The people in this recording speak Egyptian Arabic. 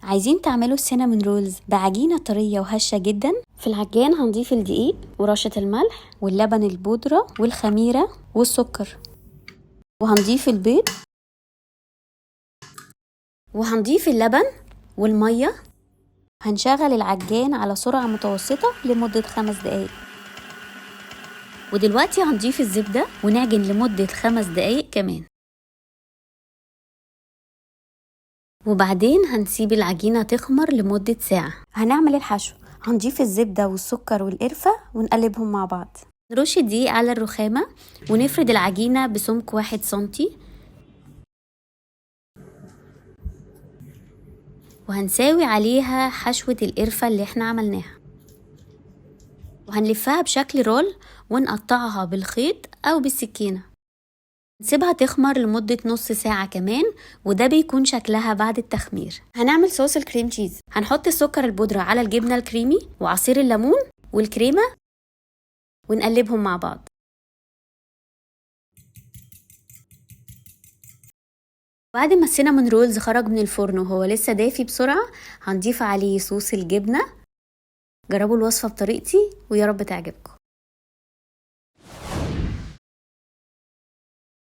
عايزين تعملوا ال cinnamon rolls بعجينة طرية وهشة جدا؟ في العجان هنضيف الدقيق ورشة الملح واللبن البودرة والخميرة والسكر، وهنضيف البيض، وهنضيف اللبن والمية. هنشغل العجان على سرعة متوسطة لمدة 5 دقايق. ودلوقتي هنضيف الزبدة ونعجن لمدة 5 دقايق كمان، وبعدين هنسيب العجينة تخمر لمدة ساعة. هنعمل الحشو، هنضيف الزبدة والسكر والقرفة ونقلبهم مع بعض. نرش الدقيق على الرخامة ونفرد العجينة بسمك 1 سنتي، وهنساوي عليها حشوة القرفة اللي احنا عملناها، وهنلفها بشكل رول ونقطعها بالخيط أو بالسكينة. نسيبها تخمر لمدة نص ساعة كمان، وده بيكون شكلها بعد التخمير. هنعمل صوص الكريم تشيز. هنحط السكر البودرة على الجبنة الكريمي وعصير الليمون والكريمة ونقلبهم مع بعض. بعد ما ال cinnamon rolls خرج من الفرن وهو لسه دافي بسرعة هنضيف عليه صوص الجبنة. جربوا الوصفة بطريقتي ويا رب تعجبكم.